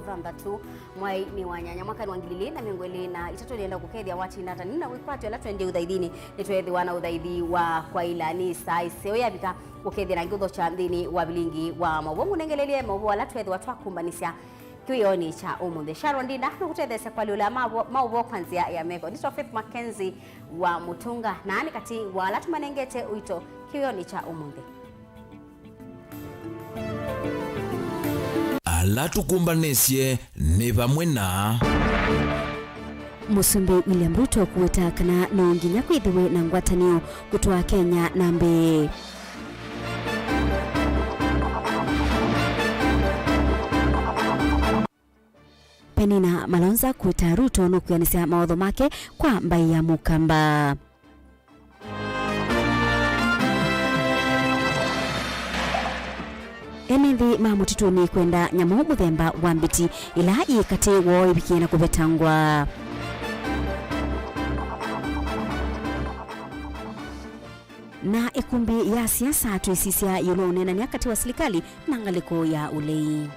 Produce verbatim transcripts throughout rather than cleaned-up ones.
thanthatũ, mwai nĩ wa nyanya, mwaka nĩ wa ngili ilĩ na mĩongo ĩlĩ na itatũ. Nĩenda kũkethya watinda ata nĩ na wĩkwatyo ala twendie ũthaithinĩ. Nĩtweethĩwa na ũthaithi wa kwaĩla nĩ saa iseo yavika kũkethya na ngũtho kya nthĩnĩ wa vilingi wa maũvoo. Ngũnengelelye maũvoo ala tweethĩwa twakumbanisya kĩwĩonĩ kya ũmũnthĩ. Sharon Ndinda nũkũtetheesya kwalyũla maũvoo kwa nzĩa ya meko. Nĩtawa Faith Mackenzie wa Mũtũnga, na nĩ katĩ wa ala tũmanengete ũito kĩwĩonĩ kya ũmũnthĩ. Ala tũkũmbanĩsye nĩ vamwe na Mũsumbĩ William Ruto kũweta kana no nginya kwĩthĩwe na ngwatanĩo kũtwaa Kenya na mbee. Penina Malonza kwĩta Ruto nũkwĩanĩsya mawatho make kwa mbaĩ ya Mũkamba. Ene nthĩ ma mũtitũnĩ kwenda nyamũ mũthemba wa mbiti ĩla yĩ katĩ woo ĩvikie na kũvetangwa. Na ĩkumbĩ ya siasa twĩsisya ĩũlũ wa ũneenany'a katĩ wa silikalĩ na ngalĩko ya ũlei.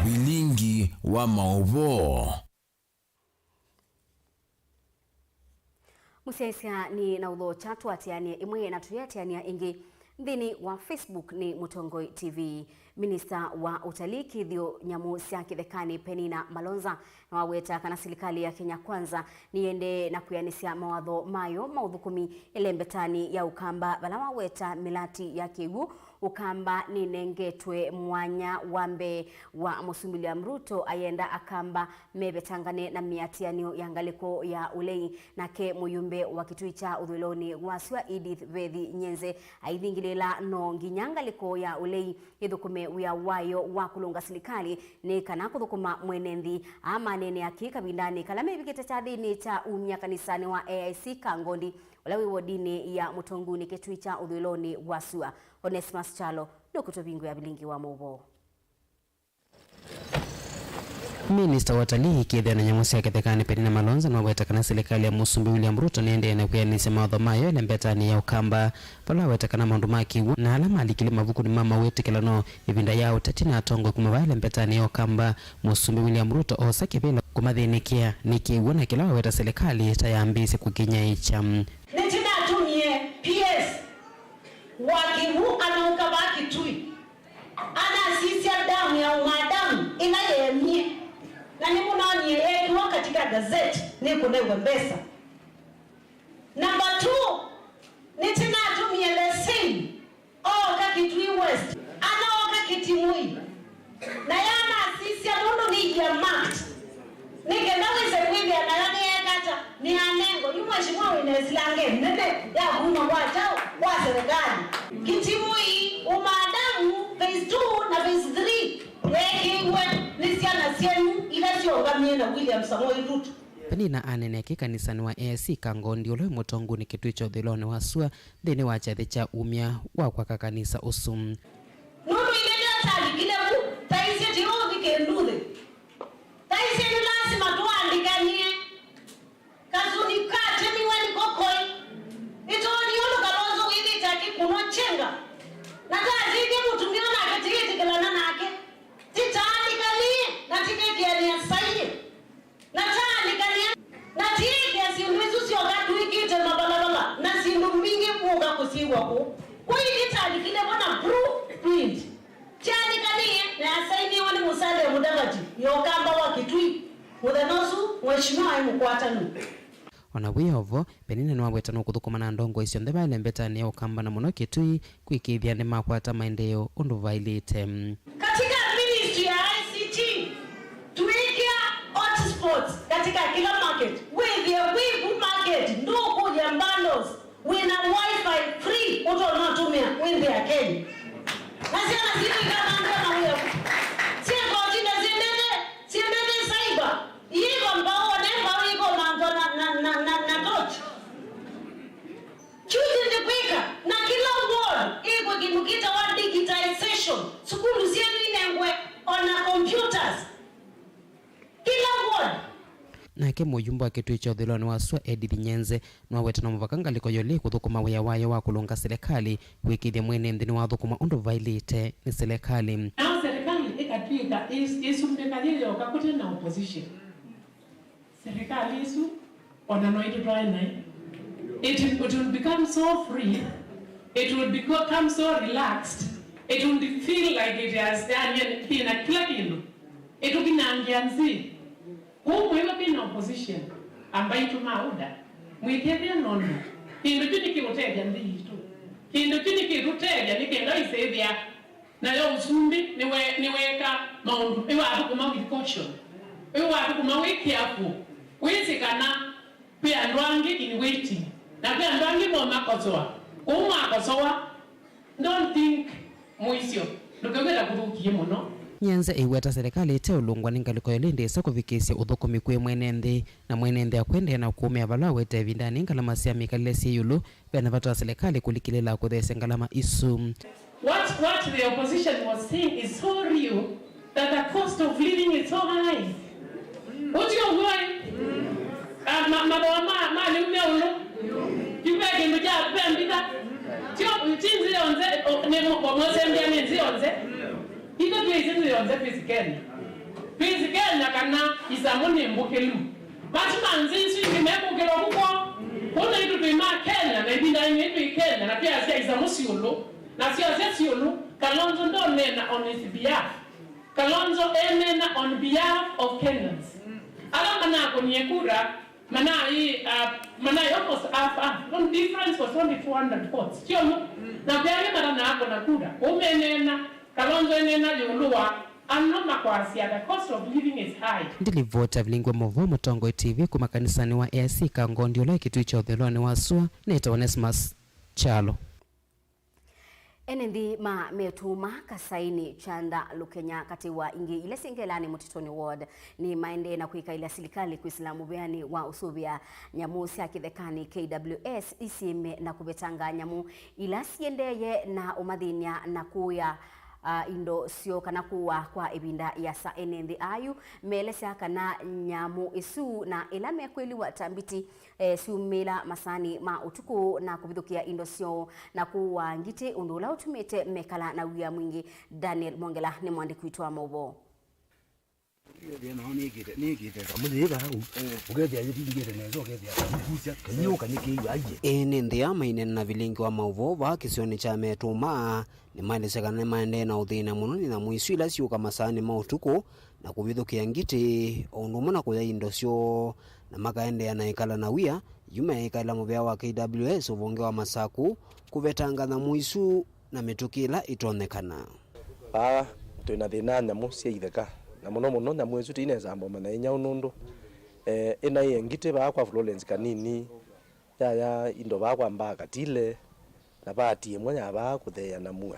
Vilingi wa maũvoo. Mũsyaĩĩsya nĩ na ũthokya tũatĩanĩe ĩmwe na tũyĩatĩanĩa ĩngĩ nthĩnĩ wa Facebook nĩ Mũtongoi T V. Minista wa ũtalii, kĩthĩo, nyamũ sya kĩthekanĩ Penina Malonza nĩwaweta kana silikalĩ ya Kenya Kwanza nĩyĩendee na kwĩanĩsya mawatho mayo ma ũthũkũmi ĩlembetanĩ ya Ũkamba, vala waweta mĩlati ya kĩw'ũ Ũkamba nĩnengetwe mwanya wa mbee wa Mũsumbĩ William Ruto ayenda Akamba mevetangane na mĩatĩanĩo ya ngalĩko ya ũlei. Nake mũyumbe wa kĩtui kya ũthũĩlonĩ wa sua Edith Vethi Nyenze aithingĩlĩĩla no nginya ngalĩko ya ũlei ĩthũkũme wĩa wayo wa kũlũnga silikalĩ nĩ kana kũthũkũma mwene nthĩ. Aa maneenea kĩĩ kavindanĩ kala mevikĩte kyathĩnĩ kya umya kanisanĩ wa A I C Kangondi, ũla wĩ wodinĩ ya Mũtonguni kĩtui kya ũthũĩlonĩ wa sua. Onesmus Kyalo nũkũtũvingũĩa vilingi wa maũvoo. Minista wa ũtalii, kĩthĩo na nyamũ sya kĩthekanĩ Penina Malonza nĩwaweta kana silikalĩ ya Mũsumbĩ William Ruto nĩendee na kwĩanĩsya mawatho mayo ĩlembetanĩ ya Ũkamba, vala aweta kana maũndũ ma kĩw'ũ na ala malikile mavukunĩ ma mawĩtĩkĩlano ĩvinda ya ũteti na atongoi kuma vaa ĩlembetanĩ ya Ũkamba, Mũsumbĩ William Ruto oosa kĩvĩla kũmathĩnĩkĩa nĩ kĩw'ũ na kĩla waweta silikalĩ ta yambĩĩsye kũkĩnyaĩĩkya. Nĩtinatumie P S wa kĩw'ũ anauka vaa Kitui. Anasisya damu ya umadamu ĩla yeemie, na nĩmũnoonie yeekĩwa katika gazette nĩkũnengwe mbesa. Number two, nĩtinatumie the same ooka Kitui West, anooka Kitimui, na yanasisya nũndũ nĩ earmarked. Nĩ kenda wĩse kwĩthĩa nayo nĩyeeka ata? Nĩyanengwa. Yu mheshimiwa wĩna ĩsilange nene ya kuma kwa kyaũ? Kwa serikali. Kitimui, umadamu, phase two na phase three yeekĩiwe nĩ syana syenyu ila syaũngamie na William Samoei Ruto. Penina aneenea kĩ kanisanĩ wa A I C Kangondi ũla wĩ Mũtonguni kĩtui kya ũthũĩlonĩ wa sua nthĩnĩ wa kyathĩ kya umya wa kwaka kanisa ũsu. Nũndũ ithyĩ nĩtwalikile vu, taisye ti ũthi kĩndũthĩ. Taisye nĩ lasima tũandĩkanĩe. Kasuni katemiwe nĩ kokoi. Nĩtwoonie ũndũ Kalonzo wĩthĩte akĩkũnwa kyenga. Na tatĩthye mũtumĩa nake tĩĩtĩkĩlana nake. Titaandĩkanĩe na tikĩkĩanĩa saie. Na taalikania, na tiĩthĩa syĩndũ isu syoka twĩkĩte mavalava na syĩndũ mbingĩ kũka kũsiw'a kũu. Kwa ithyĩ taalikile vo na blueprint. Kyaalikanie na yasainiwe nĩ Musalia Mudavadi, ya Ũkamba wa Kitui. Mũthenya ũsu, Mheshimiwa aĩ mũkwatanu. O na wĩ o vo, Penina nĩwaweta nũkũthũkũma na ndongoi syonthe vaa ĩlembetanĩ ya Ũkamba na mũno Kitui kwĩkĩĩthya nĩmakwata maendeeo ũndũ vaĩlĩte. Katika ministry ya I C T, tuwekea hotspots katika kila market. Wĩthĩe kwĩku market, ndũkũlya bundles, wĩna wifi free, ũtonya ũtũmĩa wĩ nthĩ ya Kenya. Na syana sitũ ikamantha na wĩa. Syĩkotinda syendete, syendete cyber. Yĩva mbaũ, one mbaũ yĩkomantha na, na, na, na, na torch. Kyuthi nĩ kwĩka, na kĩla ward ĩkwe kĩndũ kĩtawa digitization. Sukulu syenyu inengwe ona computers. Kĩla ward. Nake mũyumba wa kĩtuĩ kya ũthũĩlonĩ wa sua Edith Nyenze nĩwaweta no mũvaka ngalĩko ya ũlei kũthũkũma wĩa wayo wa kũlũnga silikalĩ, kũĩkĩĩthya mwene nthĩ nĩwathũkũma ũndũ vaĩlĩte nĩ silikalĩ. Nao serikali ĩkatw'ĩka ĩs-, ĩsumbĩka yĩ yoka kũte na opposition. Serikali ĩsu ona no ĩtũtwae naĩ. It, it will become so free, it will become so relaxed, it will feel like it has, yani, kĩna kĩla kĩndũ. Ĩtũkinangĩa nzĩ. Kũu mwĩw'a kwĩna opposition, ambaitũ ma UDA, mwĩkethĩa nũndũ kĩndũ kyu nĩkĩũtethya nthĩ yitũ. Kĩndũ kyu nĩkĩtũtethya nĩ kenda ĩsĩthĩa nayo ũsumbĩ nĩwe-, nĩweka maũndũ, ĩwathũkũma with caution, ĩwathũkũma wĩ careful, wĩsĩ kana kwĩ andũ angĩ in waiting, na kwĩ andũ angĩ mo makosoa. Kũu mwakosoa, don't think mũisyo, ndũkew'e ta kũthũkie mũno. Nyenze ĩiweta silikalĩ ĩteũlũngwa nĩ ngalĩko yĩla ĩndĩ ĩsa kũvikĩĩsya ũthũkũmi kwĩ mwene nthĩ, na mwene nthĩ akwendeea na kũũmĩa vala awete ĩvindanĩ ngalama sya mĩkalĩle syĩ ĩũlũ, ve na vata wa silikalĩ kũlikĩlĩĩla kũtheesya ngalama isu. What, what the opposition was saying is so real that the cost of living is so high. Ũtio ũw'o ĩ? Ah, ma-, mathooa ma, ma lĩu me ũlũ. Yu ve kĩndũ kya ve mbitha. Tio, ti nzĩ yonthe, o, nĩ mo-, mo-, mosembea nĩ nzĩ yonthe. Ithe twĩsĩ nzĩ yonthe twĩsĩ Kenya. Twĩsĩ Kenya kana isamũ nĩ mbũkĩlu. Masu ma nzĩ isu ingĩ mekũkĩlwa kuko. Kũna itũ twĩ ma Kenya, na ĩvinda yĩngĩ twĩ Kenya, na twĩasya isamũ siũlũ. Na syasya siũlũ, Kalonzo ndoneena on his behalf. Kalonzo eneena on behalf of Kenyans. Ala manakũnie kura, manai, uh, manai almost half, half. No difference was only two hundred votes. Sio mo? Na kwĩ angĩ matanakũna kura. Ũmeneena, Kalonzo eneena ĩũlũ wa ano makwasya the cost of living is high. Ndilivota vilingwe mũvo Mũtongoi T V kuma kanisanĩ wa A I C Kangondi ũla wĩ kĩtuĩ kya ũthũĩlonĩ wa sua, nĩtawa Onesmus Kyalo. Ene nthĩ ma Metuma Kasaini, Kyanda, Lukenya, katĩ wa ingĩ ila syĩ Ngelanĩ Mũtitũnĩ Ward, nĩ maendee na kwĩkaĩla silikalĩ kwĩsĩla mũvĩanĩ wa ũsũvĩa nyamũ sya kĩthekanĩ K W S isyĩme na kũvetanga nyamũ ila siendee na ũmathĩny'a na kũĩa, ah, indo syoo kana kũũa kwa ĩvinda ĩasa. Ene nthĩ ayu meelesya kana nyamũ isu na ĩla mekwĩliwa ta mbiti, eh, syumĩla masaanĩ ma ũtukũ na kũvithũkĩa indo syoo na kũũa ngitĩ, ũndũ ũla ũtumĩte mekala na wia mwingĩ. Daniel Mwongela nĩ mũandĩki witũ wa maũvoo. Ũkethĩa nao nĩkĩte, nĩkĩte kamũthĩ vau. Ũkethĩa yĩvingĩte nesa, ũkethĩa kamũkusya, kanyũka nĩkĩiwa aiye. Ene nthĩ aa maineena na vilingi wa maũvoo vaa kĩsionĩ kya Metuma, nĩmaelesya kana nĩmaendee na ũthĩna mũno nĩ nyamũ isu ila syũka masaanĩ ma ũtukũ na kũvithũkĩa ngitĩ, o ũndũ ũmwe na kũya indo syoo, na makaendeea na ĩkala na wia yu meĩkaĩla mũvĩa wa K W S ũvonge wa Masaku kũvetanga nyamũ isu na mĩtũkĩ ĩla ĩtonyekana. Vaa twĩ na thĩna wa nyamũ sya itheka, na mũno mũno nyamũ ĩsu tĩinesa mboma na ĩnyaũ nũndũ, eh, ĩnaĩe ngitĩ vaa kwa Florence Kanini, yaya indo vaa kwa mbaa Katile, na paati ĩmwe ya vaa kũtheea na mua.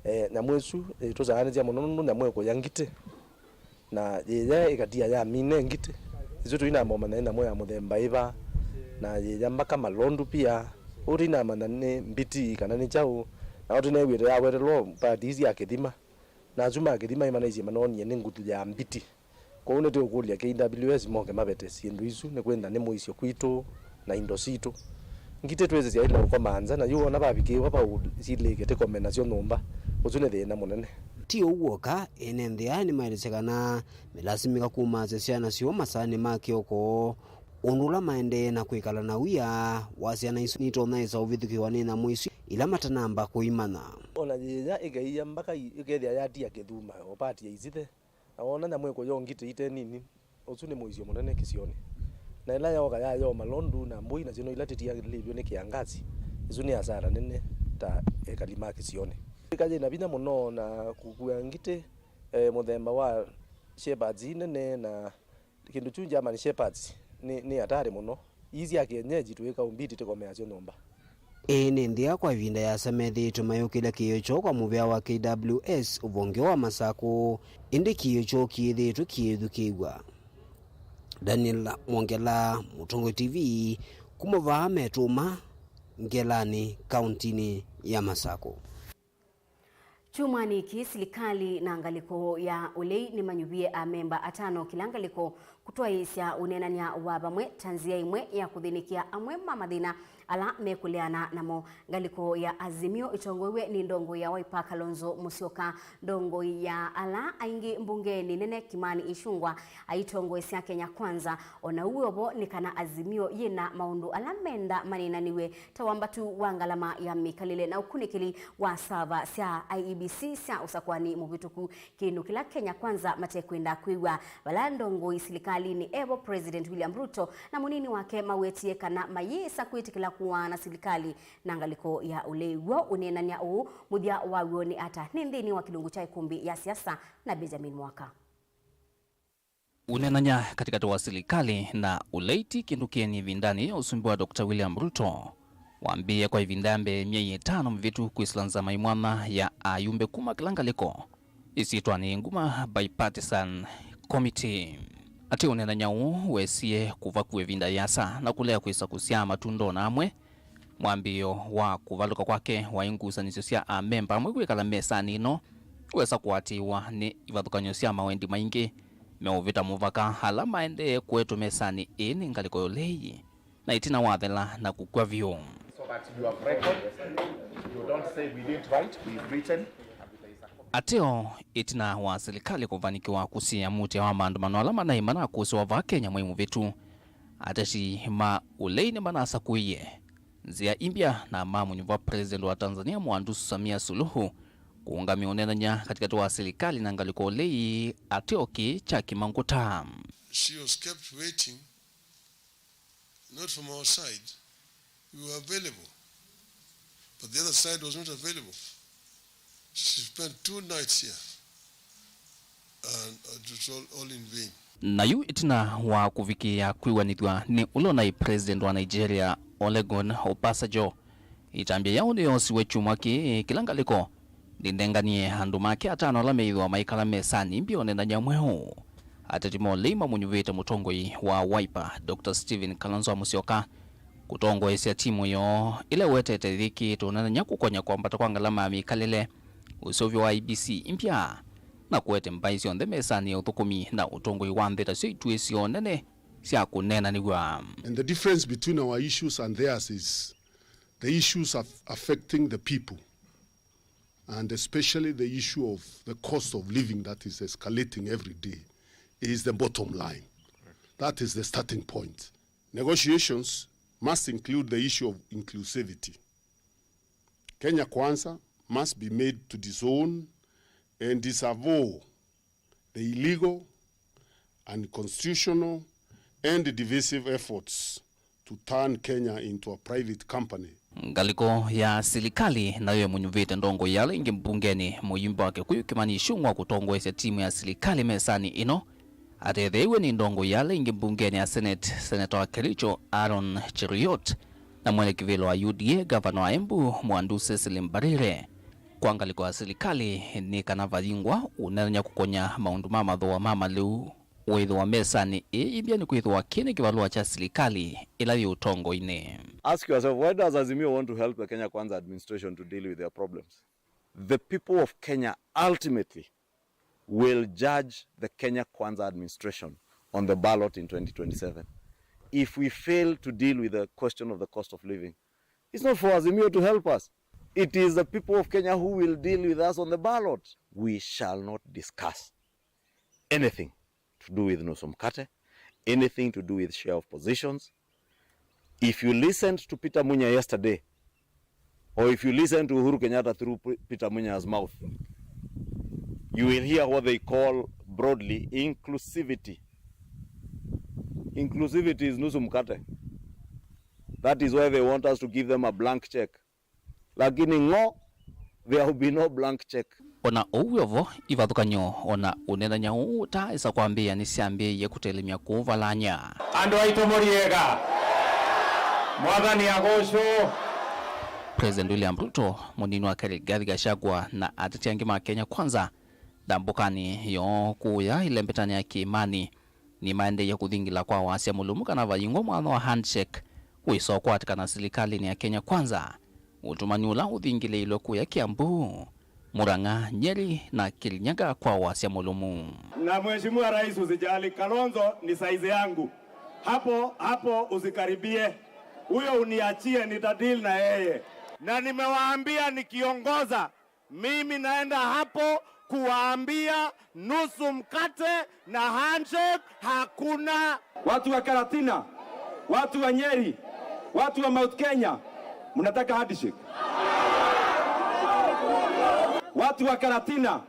Eh, nyamũ ĩsu ĩtũsaanĩsya mũno nũndũ nyamũ ĩkũya ngitĩ, na yĩya ĩkatia yamine ngitĩ. Ĩsu tũinamomanya nĩ nyamũ ya mũthemba ĩva, na yĩya mbaka malondu pia. Ũu tũinamanya nĩ mbiti kana nĩ kyaũ, na ũtũneew'ĩte yawetelwa paati isi ya kĩthima, na asu ma kĩthima ĩmanaisye manonie nĩ nguthu ya mbiti. Kwoou nĩtũũkũlya K W S moke mavete syĩndũ isu, nĩkwĩthĩwa nĩ mũisyo kwitũ na indo sitũ. Ngitĩ twĩsĩ syaĩle ũkoma nza, na yu wona vavikĩĩwa vau silĩke tĩkome nasyo nyũmba, ũsu nĩ thĩna mũnene. Ti ũu w'oka, ene nthĩ aa nĩmaelesya kana melasimĩka kumasya syana syoo masaanĩ ma kĩoko, ũndũ ũla maendee na kwĩkala na wia wa syana isu nitonya ĩsa ũvithũkĩwa nĩ nyamũ isu ila matanamba kũimanya. O na yĩya ĩkaiya mbaka i-, ĩkethĩa yatia kĩthuma, o paati ya isithe. Na woona nyamũ ĩkũya ngitĩ ite nini, ũsu nĩ mũisyo mũnene kĩsionĩ. Na ĩla yooka yaya o malondu na mbũi nasyo no ila tĩtialĩlw'e nĩ kĩangasi, ĩsu nĩ asara nene ta ekali ma kĩsionĩ. Ĩka yĩna vinya mũno na kũkua ngitĩ, eh, mũthemba wa shepherds ii nene na kĩndũ kyu German shepherds nĩ, nĩ atari mũno. Ii sya kĩenyeji tũĩka ũmbiti tĩkomeasyo nyũmba. Ĩĩ nĩ nthĩa kwa ĩvinda yĩasa methĩĩtwe mayũkĩlya kĩĩo kyoo kwa mũvĩa wa K W S ũvonge wa Masakũ, ĩndĩ kĩĩo kyoo kĩĩthĩĩtwe kĩyĩthukĩĩw'a. Daniel Mwongela, Mũtongoi T V, kuma vaa Metuma, Ngelanĩ, kauntinĩ ya Masakũ. Kyumwanĩ kĩĩ, silikalĩ na ngalĩko ya ũlei nĩmanyuvie amemba atano kĩla ngalĩko kũtwaĩĩsya ũneenany'a wa vamwe ta nzĩa ĩmwe ya kũthĩnĩkĩa amwe ma mathĩna ala mekũleana namo. Ngalĩko ya Azimio ĩtongoew'e nĩ ndongoi ya Wiper Kalonzo Musyoka, ndongoi ya ala aingĩ mbungenĩ nene Kimani Ichung'wah aitongoesya Kenya Kwanza. O na ũu wĩ o vo, nĩ kana Azimio yĩ na maũndũ ala menda maneenanĩw'e, ta wambatu wa ngalama ya mĩkalĩle na ũkunĩkĩli wa sava sya I E B C sya ũsakũani mũvĩtũku, kĩndũ kĩla Kenya Kwanza matekwenda kwĩw'a. Vala ndongoi silikalĩnĩ e vo, President William Ruto na mũnini wake mawetie kana mayĩsa kwĩtĩkĩla kũaana silikalĩ na ngalĩko ya ũlei. W'o ũneenany'a ũũ, mũthya waw'o nĩ ata? Nĩ nthĩnĩ wa kĩlungu kya ĩkũmbĩ ya siasa na Benjamin Mwaka. Ũneenany'a katĩkatĩ wa silikalĩ na ũlei ti kĩndũ kĩeni ĩvindanĩ ya ũsumbĩ wa Doctor William Ruto. Wambĩĩe kwa ĩvinda ya mbee myei ĩtano mĩvĩtu kwĩsĩla nzama ĩ mwanya ya ayumbe kuma kĩla ngalĩko ĩsyĩtwanĩ nguma, bipartisan committee. Atĩ ũneenany'a ũũ wesie kũvakua ĩvinda yĩasa na kũlea kwĩsa kũsyaa matunda o na amwe. Mwambĩĩo wa kũvalũka kwake waĩ ngusanĩsyo sya amemba amwe kwĩkala mesanĩ ĩno, wesa kũatĩĩwa nĩ ivathũkany'o sya mawendi maingĩ meũvĩta mũvaka ala maendee kũetwe mesanĩ ĩĩ nĩ ngalĩko ya ũlei, na ĩtina wathela na kũkw'a vyũ. So that you have record, you don't say we didn't write, we've written. Ateo, ĩtina wa silikalĩ kũvanĩkĩwa kũsiĩa mũtĩa wa maandamano ala manaĩ manakũsĩwa vaa Kenya mwei mũvĩtu, ateti ma ũlei nĩmanasakũie nzĩa imbya na mamũnyuva President wa Tanzania Mwandu Samia Suluhu kũũngamya ũneenany'a katĩkatĩ wa silikalĩ na ngalĩko ũlei ateo kĩĩ kya kĩmangũta. She was kept waiting, not from our side. We were available, but the other side was not available. She spent two nights here, and it was all, all in vain. Na yu ĩtina wa kũvikĩĩa kwĩw'anĩthw'a nĩ ũla ũnaĩ President wa Nigeria, Olusegun Obasanjo, ĩtambya yaũ nĩyosiwe kyumwa kĩĩ, kĩla ngalĩko nĩnenganie andũ make atano ala meĩthĩwa maikala mesanĩ mbya ũneenany'a mweũ. Ateti ma ũlei mamũnyuvĩte mũtongoi wa Wiper, Doctor Stephen Kalonzo Musyoka, kũtongoesya timũ yoo ĩla ĩwetete yĩkĩĩte ũneenany'a kũkonya kwambata kwa ngalama ya mĩkalĩle, ũseũvyo wa I E B C mbya, na kũete mbaĩ syonthe mesanĩ ya ũthũkũmi na ũtongoi wa nthĩ tasyo ituĩsyo nene sya kũneenanĩw'a. And the difference between our issues and theirs is the issues of affecting the people, and especially the issue of the cost of living that is escalating every day, is the bottom line. That is the starting point. Negotiations must include the issue of inclusivity. Kenya Kwanza must be made to disown and disavow the illegal, unconstitutional, and divisive efforts to turn Kenya into a private company. Ngalĩko ya silikalĩ nayo ĩmũnyuvĩte ndongoi ya ala aingĩ mbungenĩ, mũyumbe wa Kĩkũyũ Kimani Ichung'wah kũtongoesya timũ ya silikalĩ mesanĩ ĩno, atetheeiw'e nĩ ndongoi ya ala aingĩ mbungenĩ ya Senate, Seneta wa Kericho Aaron Cheruiyot, na mwene kĩvĩla wa U D A, ngavana wa Embu Mwandu Cecily Mbarire. Kwa ngalĩko ya silikalĩ, nĩ kana vayingwa ũneenany'a kũkonya maũndũ ma mathooa ma malĩu wĩthĩwa mesanĩ ĩĩ imbya nĩkwĩthĩwa kĩĩ nĩ kĩvalũa kya silikalĩ ĩla yĩ ũtongoinĩ. Ask yourself, why does Azimio want to help the Kenya Kwanza administration to deal with their problems? The people of Kenya ultimately will judge the Kenya Kwanza administration on the ballot in twenty twenty-seven. If we fail to deal with the question of the cost of living, it's not for Azimio to help us. It is the people of Kenya who will deal with us on the ballot. We shall not discuss anything to do with nusu mkate, anything to do with share of positions. If you listened to Peter Munya yesterday, or if you listen to Uhuru Kenyatta through P-, Peter Munya's mouth, you will hear what they call broadly inclusivity. Inclusivity is nusu mkate. That is why they want us to give them a blank check. Lakini ng'o, there will be no blank check. O na ũu wĩ o vo, ivathũkany'o o na ũneenany'a ũũ ũtaaĩsa kwambĩĩa nĩsyambĩĩie kũtelemya kũũvalany'a. Andũ aitũ mũrieka? Mwathani agocwo. President William Ruto, mũnini wake Rigathi Gachagua, na ateti angĩ ma Kenya Kwanza ndambũkanĩ yoo kũya ĩlembetanĩ ya kĩĩmanĩ nĩmaendeeie kũthingila kwa wasya mũlũmu kana vayingwa mwanya wa handshake wĩsa ũkwatĩkana silikalĩnĩ ya Kenya Kwanza, ũtũmani ũla ũthingĩlĩilwe kũya Kiambu. Murang'a, Nyeri na Kirinyaga kwa wasya mũlũmu. Na Mheshimiwa Rais, usijali, Kalonzo ni size yangu. Hapo, hapo usikaribie. Huyo uniachie, nitadeal na yeye. Na nimewaambia nikiongoza, mimi naenda hapo kuwaambia nusu mkate na handshake hakuna. Watu wa Karatina, watu wa Nyeri, watu wa Mount Kenya, mnataka handshake? Watu wa Karatina,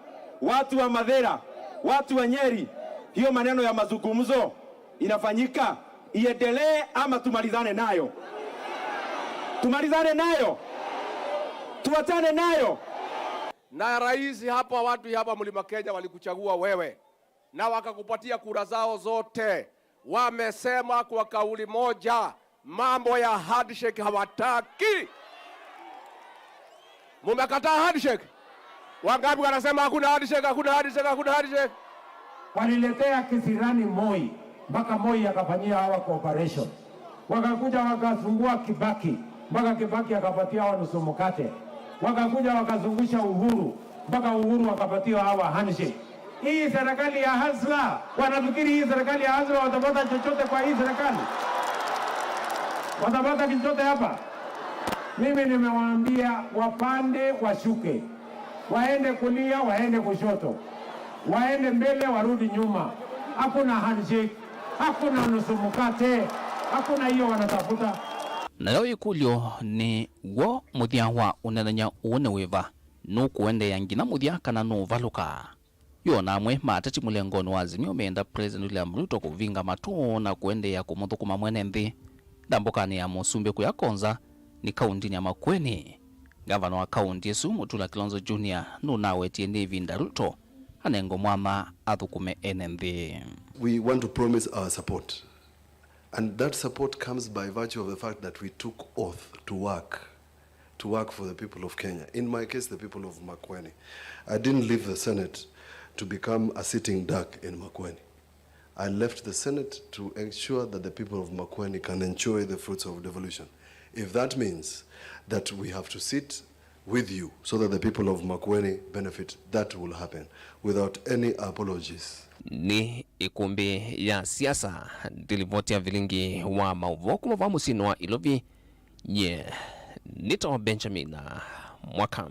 watu wa Mathera, watu wa Nyeri, hiyo maneno ya mazungumzo inafanyika iendelee ama tumalizane nayo? Tumalizane nayo? Tuachane nayo? Na rais, hapa watu hapa Mlima Kenya walikuchagua wewe na wakakupatia kura zao zote. Wamesema kwa kauli moja, mambo ya handshake hawataki. Mumekataa handshake? Wangapi wanasema hakuna handshake, hakuna handshake, hakuna handshake? Waliletea kisirani Moi, mpaka Moi akafanyia hawa cooperation. Wakakuja wakazungua Kibaki, mpaka Kibaki akapatia hawa nusu mkate. Wakakuja wakazungusha Uhuru, mpaka Uhuru akapatia hawa handshake. Hii serikali ya hasla, wanafikiri hii serikali ya hasla watapata chochote kwa hii serikali? Watapata chochote hapa? Mimi nimewaambia wapande, washuke, waende kulia, waende kushoto, waende mbele, warudi nyuma. Hakuna handshake, hakuna nusu mkate, hakuna hiyo wanatafuta. Nayo ĩkũlyo nĩ, w'o mũthya wa ũneenany'a ũũ nĩ wĩva? Nũkũendeea nginya mũthya kana nũũvalũka? Yo na amwe ma ateti mũlengonĩ wa Azimio meenda President William Ruto kũvinga matũ na kũendeea kũmũthũkũma mwene nthĩ. Ndambũkanĩ ya Mũsumbĩ kũya Konza nĩ kaũntĩnĩ ya Makueni, ngavana wa kaũntĩ ĩsu Mutula Kilonzo Junior nũnawetie nĩ ĩvinda Ruto anengwe mwanya athũkũme ene nthĩ. We want to promise our support. And that support comes by virtue of the fact that we took oath to work, to work for the people of Kenya. In my case, the people of Makueni. I didn't leave the Senate to become a sitting duck in Makueni. I left the Senate to ensure that the people of Makueni can enjoy the fruits of devolution. If that means that we have to sit with you so that the people of Makueni benefit, that will happen without any apologies. Nĩ ĩkũmbĩ ya siasa. Ndilivoti ya vilingi wa maũvoo kuma va mũsyĩnĩ wa Ilovi, nye nĩtawa Benjamin Mwaka.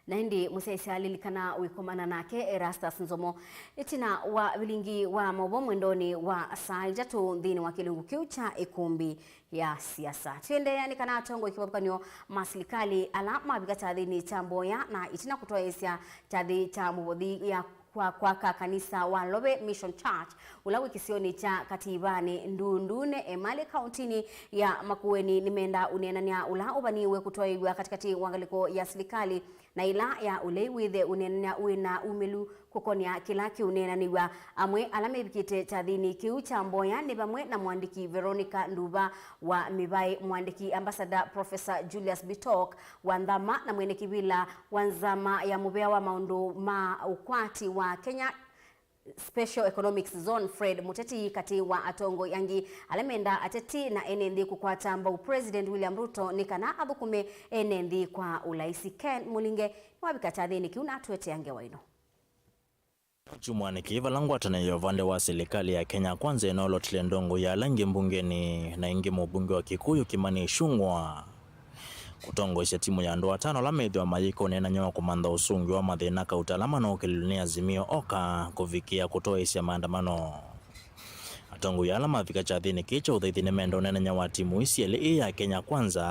Na ĩndĩ mũsyaĩĩsya lilikana wĩkomana nake Erastus Nzomo ĩtina wa vilingi wa maũvoo mwendonĩ wa saa itatũ nthĩnĩ wa kĩlungu kĩu kya ĩkũmbĩ ya siasa. Tũendeea nĩ kana atongoi kĩvathũkany'o ma silikalĩ ala mavika kyathĩnĩ kya mboya na ĩtina kũtwaĩĩsya kyathĩ kya mũvothi ya kwa kwaka kanisa wa Lobe Mission Church ũla wĩ kĩsionĩ kya Kativanĩ Ndundune Emali kaũntĩnĩ ya Makueni nĩmenda ũneenany'a ũla ũvaniwe kũtwaĩw'a katĩkatĩ wa ngalĩko ya silikalĩ na ĩla ya ũlei wĩthe ũneenany'a wĩ na umĩlu kũkonea kĩla kĩũneenanĩw'a. Amwe ala mevikĩte kyathĩnĩ kĩu kya mboya nĩ vamwe na mũandĩki Veronica Nduva wa Mĩvaĩ, mũandĩki ambassador Professor Julius Bitok wa Nthama na mwene kĩvĩla wa nzama ya mũvea wa maũndũ ma ũkwati wa Kenya Special Economics Zone Fred Muteti katĩ wa atongoi angĩ ala menda ateti na ene nthĩ kũkwata mbau President William Ruto nĩ kana athũkũme ene nthĩ kwa ũlaisi. Ken Mulinge nĩwavika kyathĩnĩ kĩu na atũetea ngewa ĩno. Kyumwanĩ kĩĩ vala ngwatanĩo ya ũvande wa silikalĩ ya Kenya Kwanza ĩnolotile ndongo ya ala angĩ mbungenĩ na ĩngĩ mũmbunge wa Kikuyu Kimani Ichung'wah kũtongoesya timu ya andũ atano ala methĩwa mayĩka ũneenany'a wa kũmantha ũsũngĩo wa mathĩna kauta ala manookĩlilw'e nĩ Azimio Oka kũvikĩa kũtwaĩĩsya maandamano. Atongoi ala mavika kyathĩnĩ kĩĩ kya ũthaithi nĩmenda ũneenany'a wa timu ii syelĩ, ĩĩ ya Kenya Kwanza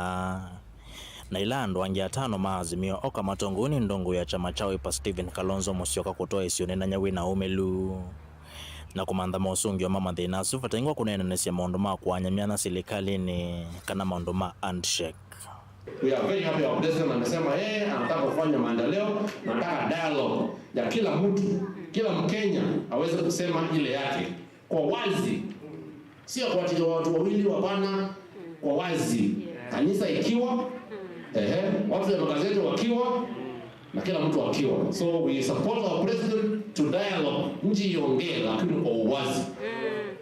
na ĩla andũ angĩ atano ma Azimio Oka matongoew'e nĩ ndongo ya kyama kya Wiper Stephen Kalonzo Musyoka kũtwaĩĩsya ũneenany'a wĩ na ũmĩlu na kũmantha mosũngĩo ma mathĩna asu vataingwa kũneenanĩsya maũndũ ma kũany'a myanya silikalĩnĩ kana maũndũ ma handshake. We are very happy our president amesema yeye anataka kufanya maendeleo, anataka dialogue ya kila mtu, kila Mkenya aweze kusema ile yake kwa wazi, sio kwa ati watu wawili, hapana, kwa wazi, kanisa ikiwa, ehe, watu ya magazeti wakiwa, na kila mtu akiwa. So we support our president to dialogue, nchi iongee lakini kwa uwazi.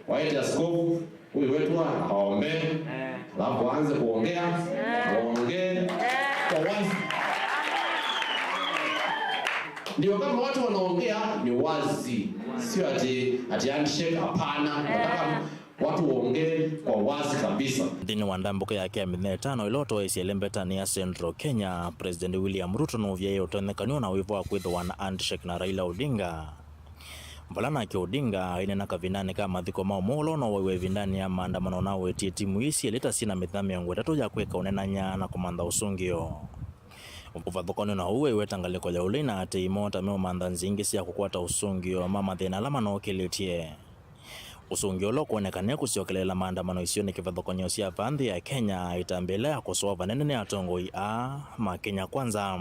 Waite askofu huyu wetu awaombee, alafu waanze kuongea, waongee kwa wazi. Ndio, kama watu wanaongea ni wazi, sio ati, ati handshake, hapana. Nataka watu waongee kwa wazi kabisa. Nthĩnĩ wa ndambũka yake ya mĩthenya ĩtano ĩla ũtoeisye ĩlembetanĩ ya Central Kenya, President William Ruto nũvyaĩe ũtonyekanw'a na wĩvo wa kwĩthĩwa na handshake na Raila Odinga. Vala nake Odinga aineena kavindanĩ ka mathiko ma ũmwe ũla ũnooaiwe ĩvindanĩ ya maandamano, na awetie timu ii syelĩ ta syĩ na mĩthenya mĩongo ĩtatũ ya kwĩka ũneenany'a na kũmantha ũsũngĩo. Ũvathũkany'o na ũu, aiweta ngalĩko ya ũlei na aatĩĩi moo ta meũmantha nzĩa ingĩ sya kũkwata ũsũngĩo ma mathĩna ala manookĩlĩtye. Ũsũngĩo ũla ũkwonekana kũsyokeleela maandamano isionĩ kĩvathũkany'o sya vaa nthĩ ya Kenya, ĩtambya ĩla ya kũsũa vanene nĩ atongoi aa ma Kenya Kwanza.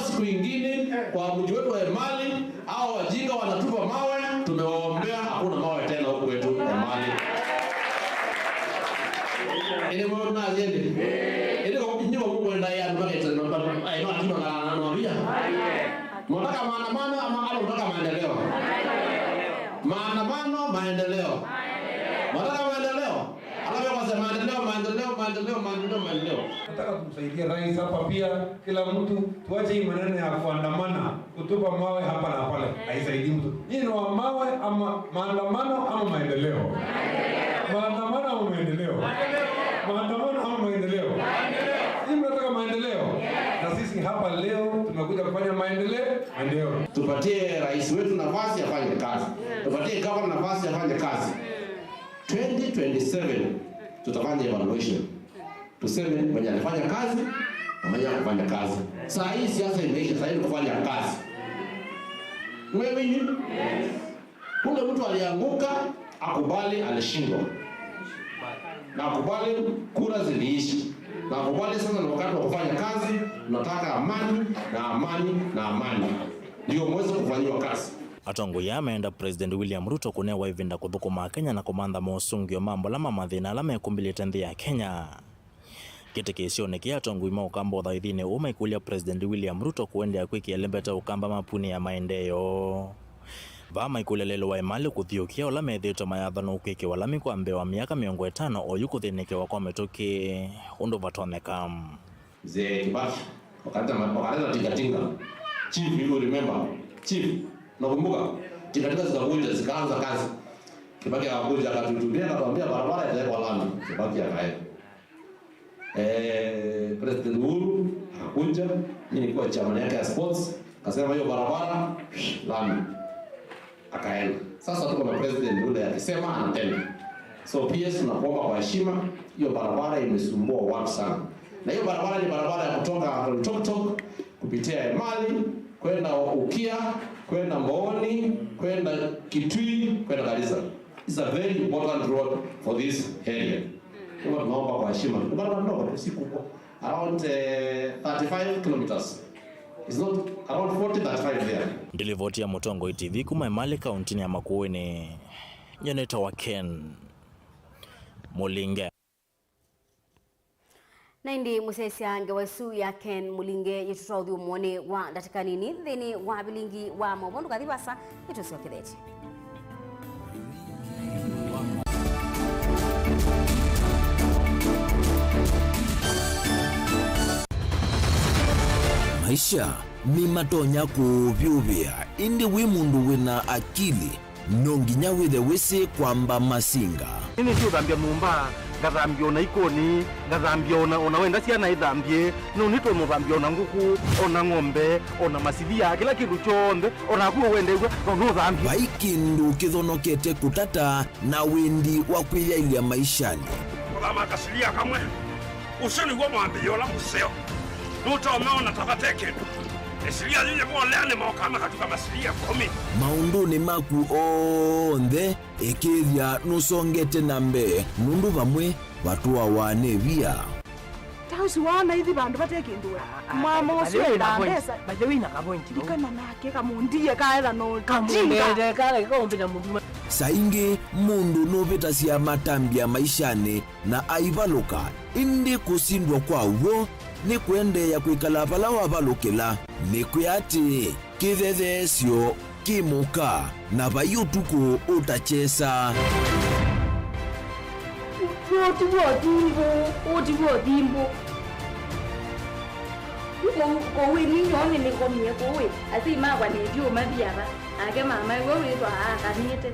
Siku ingine kwa mji wetu wa Emali, hao wajinga wanatupa mawe, tumewaombea, hakuna mawe tena huku kwetu Emali. Ene mwe na yende. Ene kwa mji wa Mungu enda ya mpaka ita mpaka ai no akima na na mabia. Mnataka maandamano ama ama mnataka maendeleo? Maandamano, maendeleo. Mnataka maendeleo? Alafu kwa maendeleo, maendeleo, maendeleo, maendeleo, maendeleo. Nataka tumsaidie rais hapa pia, kila mtu tuache hii maneno ya kuandamana, kutupa mawe hapa na pale. Haisaidii mtu. Hii ni wa mawe ama maandamano ama maendeleo? Maandamano ama maendeleo? Maandamano ama maendeleo? Sisi tunataka maendeleo. Na sisi hapa leo tumekuja kufanya maendeleo, maendeleo. Tupatie rais wetu nafasi afanye kazi. Tupatie gavana nafasi afanye kazi. Twenty twenty-seven tutafanya evaluation. Tuseme mwenye alifanya kazi na mwenye hakufanya kazi. Saa hii siasa imeisha, saa hii ni kufanya kazi. Wewe ni? Ule mtu alianguka, akubali alishindwa. Na akubali kura ziliisha. Na akubali sasa ni wakati wa kufanya kazi, tunataka amani na amani na amani. Ndio mweze kufanyiwa kazi. Atongoi aa meenda President William Ruto kũnewa ĩvinda kũthũkũma Akenya na kũmantha mosũngĩo ma mbola ma mathĩna ala mekũmbĩlĩte nthĩ ya Kenya. Kĩtĩkĩĩsyonĩ kĩĩ, atongoi ma Ũkamba ũthaithinĩ ũũ maikũlya President William Ruto kũendeea kwĩkĩa lembeta Ũkamba mapunĩ ya maendeeo. Vaa maikũlya lelũ wa Emali kũthiũkĩa ũla methĩĩtwe mayathanwa kwĩkĩwa lami kwa mbee wa myaka mĩongo ĩtano oyu kũthĩnĩkĩwa kwa mĩtũkĩ ũndũ vatonyeka. Mzee Kibaki, wakaleta ma-, wakaleta tingatinga. Chief, you remember? Chief, nakumbuka? Tingatinga zikakuja, zikaanza kazi. Kibaki akakuja, akatutumia, akatuambia barabara itawekwa lami. Kibaki akaenda. Eh, President Uhuru akakuja, mimi nilikuwa chairman yake ya sports, akasema hiyo barabara lami. Akaenda. Sasa tuko na president ule akisema anatenda. So P S, tunakuomba kwa heshima, hiyo barabara imesumbua watu sana. Na hiyo barabara ni barabara ya kutoka Oloitoktok kupitia Emali kwenda Ukia, kwenda Mbooni, kwenda Kitui, kwenda Garissa. It's a very important road for this area. Kwa hivyo tunaomba kwa heshima. Ni barabara ndogo tu, si kubwa. Around, eh, thirty-five kilometers. It's not around forty, thirty-five there. Ndilivoti ya Mũtongoi T V kuma Emali kauntinĩ ya Makueni. Nyie nĩtawa Ken Mũlinge. Na ĩndĩ mũsyaĩĩsya ngewa ĩsu ya Ken Mũlinge, yĩtũtwaũthi ũmũonĩ wa ndatĩka nini nthĩnĩ wa vilingi wa maũvoo. Ndũkathi vaasa, nĩtũsyokethetye. Maisha nĩmatonya kũũvyũvĩa, ĩndĩ wĩ mũndũ wĩna akili, no nginya wĩthe wĩsĩ kwamba masinga. Nĩnĩsĩ ũthambya nyũmba, ngathambya ona ikoni, ngathambya ona, ona wenda syana ithambye, no nĩtũmũthambya ona ngũkũ, ona ng'ombe, ona masilia, kĩla kĩndũ kyonthe, ona naku ũwendew'a, no nũthambye. Vai kĩndũ kĩthonokete kũtata na wendi wa kwĩyaĩlya maishanĩ. Kũthama kasilia kamwe, ũsu nĩw'o mwambĩĩo ũla mũseo. Nũtonya ona ta vate kĩndũ. Ĩsilia yĩyĩvolea nĩmokaa makatuka masilia ĩkũmi. Maũndũnĩ maku onthe, ĩkĩĩthya nũsongete na mbee, nũndũ vamwe vatũawa nĩ via. Ta ũsu waona ithi vandũ vate kĩndũ we. Mama ũsu enda mbesa. By the way, na kavointi vau. Ndikana nake kamũndie kaetha no kamũndie kala kaũmbĩta mũndũ. Saa ingĩ mũndũ nũvĩtasya matambya maishanĩ na aivalũka, ĩndĩ kũsindwa kwa w'o nĩ kũendeea kwĩkala vala wavalũkĩla. Nĩkwĩa atĩ kĩthetheesyo kĩ mũka, na vai ũtukũ ũtakyesa. Ũti w'o thimbũ, ũti w'o thimbũ. Kũu, kũu ĩni yoo nĩnĩkomie kũu ĩ, asyai makwa nĩndiũmavia va, nake mamaew'a wĩthwa aakanĩte.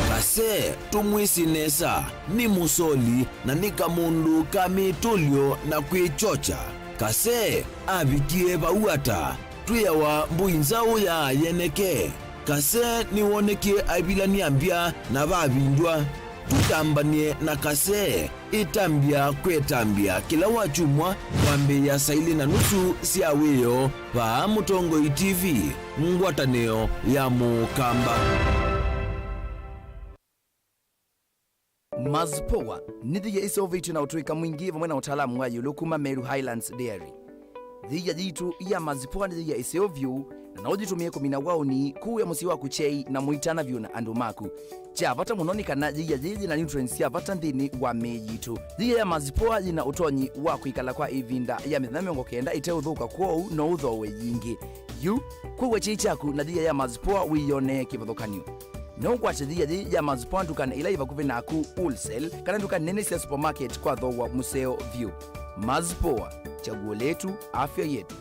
Kasee tũmwĩsĩ nesa, nĩ mũsoli na nĩ kamũndũ ka mĩtũlyo na kwĩkyokya. Kasee avikie vau ata? Twĩawa mbũi nzaũ ya yeneke. Kasee nĩwonekie aivilany'a mbya na vavindw'a. Tũtambany'e na Kasee ĩtambya kwa ĩtambya kĩla wakyumwa kwambĩĩa saa ilĩ na nusu sya wĩoo vaa Mũtongoi T V, ngwatanĩo ya Mũkamba. Mazipoa nĩ thia ĩseũvĩtw'e na ũtũĩka mwingĩ vamwe na ũtaalamu wa ĩũlũ kuma Meru Highlands Dairy. Thia yitũ ya Mazipoa nĩ thia ĩseũ vyũ, na no ũyĩtũmĩe kũmina waũni, kũĩa mũsyĩ waku kyei na mũitana vyũ na andũ maku. Kya vata mũno nĩ kana yĩia yĩĩ yĩna nutrients sya vata nthĩnĩ wa mĩĩ yitũ. Yĩia ya Mazipoa yĩna ũtonyi wa kwĩkala kwa ĩvinda ya mĩthenya mĩongo kenda ĩteũthũka, kwoou no ũthooe yingĩ. Yu, kũĩa kyei kyaku na yĩia ya Mazipoa wĩyonee kĩvathũkany'o. No ũkwate yĩia yĩĩ ya Mazipoa ndukanĩ ila yĩ vakuvĩ naku, wholesale, kana nduka nene sya supermarket kwa thooa mũseo vyũ. Mazipoa, chaguo letu, afya yetu.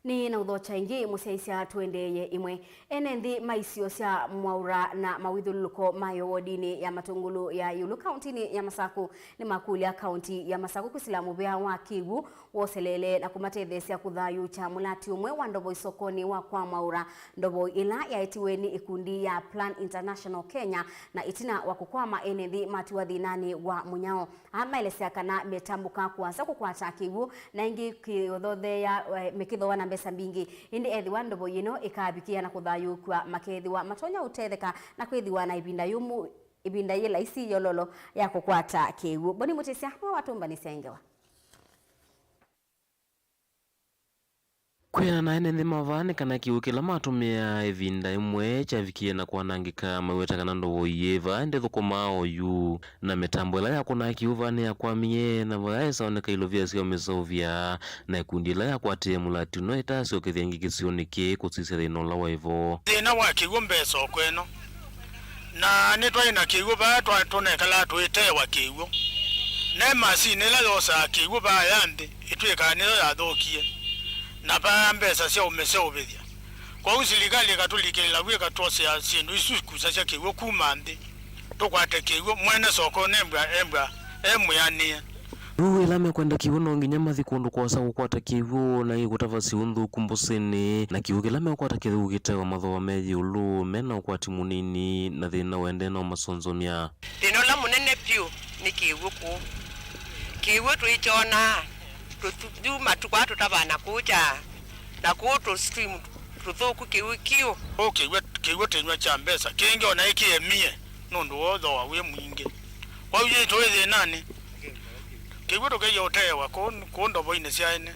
Nĩ na ũthokya ĩngĩ, mũsyaĩĩsya tũendeeye ĩmwe. Ene nthĩ ma isio sya Mwaũra na mawĩthyũlũlũko mayo wodinĩ ya Matũngũlũ ya ĩũlũ kauntinĩ ya Masaku nĩmakũlya kaunti ya Masaku kwĩsĩla mũvea wa kĩw'ũ woseleele na kũmatetheesya kũthayũũkya mũlati ũmwe wa ndovoi sokonĩ wa kwa Mwaũra, ndovoi ĩla yaetiwe nĩ ĩkundi ya Plan International Kenya, na ĩtina wa kũkwama ene nthĩ matiwa thĩnanĩ wa mũnyao. Aa maelesya kana metambũka kũasa kũkwata kĩw'ũ, na ĩngĩ kĩothotheea, eh, mekĩthooa na mbesa mbingĩ. Ĩndĩ ethĩwa ndovoi ĩno ĩkavikĩa na kũthayũũkw'a, makeethĩwa matonya ũtetheka na kwĩthĩwa na ĩvinda yũmũ, ĩvinda yĩ laisi yololo ya kũkwata kĩw'ũ. Boni Mũtĩsya nĩwe watũmbanĩsya ĩ ngewa. Kwĩana na ene nthĩ ma vaa nĩ kana kĩw'ũ kĩla matũmĩaa ĩvinda ĩmwe kyavikie na kwanangĩka, maweta kana ndovoi yĩ vaa ndĩthũkũmaa oyu, na mĩtambo ĩla yakũnaa kĩw'ũ vaa nĩyakwamie, na vaa ĩsaoneka ilovia sya ũmĩseũvya, na ĩkundi ĩla yakwatĩe mũlati ũno ĩtaasyokethya ĩngĩ kĩsionĩ kĩĩ kũsisya thĩna ũla waĩ vo. Thĩna wa kĩw'ũ mbesa o kweno. Na nĩtwaĩ na kĩw'ũ vaa twa-, tũnekalaa tũiteewa kĩw'ũ. Na ĩ masinĩ ĩla yosaa kĩw'ũ vaa ya nthĩ ĩtw'ĩkaa nĩyo yathũkie, na vaa mbesa sya ũmĩseũvĩthya. Kwoou silikalĩ ĩkatũlikĩlĩla vu ĩkatwosea syĩndũ isu ikusasya kĩw'ũ kuma nthĩ, tũkwate kĩw'ũ, mwene soko nembwa embwa e mwĩanĩe. Yu ĩla mekwenda kĩw'ũ no nginya mathi kũndũ kũasa kũkwata kĩw'ũ, na ĩ kũtavasya ũnthũku mbũsĩnĩ, na kĩw'ũ kĩla meũkwata kĩthũku kĩtewa mathooa me ĩũlũ, me na ũkwati mũnini, na thĩna ũendee na ũmasonzomya. Thĩna ũla mũnene vyũ nĩ kĩw'ũ kũũ. Kĩw'ũ tũikyonaa, tũthu-, yu matukũ aa tũtavaa na kũũ kya, na kũũ tũ stream tũthũku kĩw'ũ kĩũ. Kũũ kĩw'ũ, kĩw'ũ tĩnyw'a kya mbesa, kĩngĩ ona ĩkĩemie nũndũ wa ũthooa wĩ mwingĩ. Kwoou yĩĩ tũĩ thĩnanĩ. Kĩw'ũ tũkĩie ũteewa kũũ, kũũ ndovoinĩ sya ene,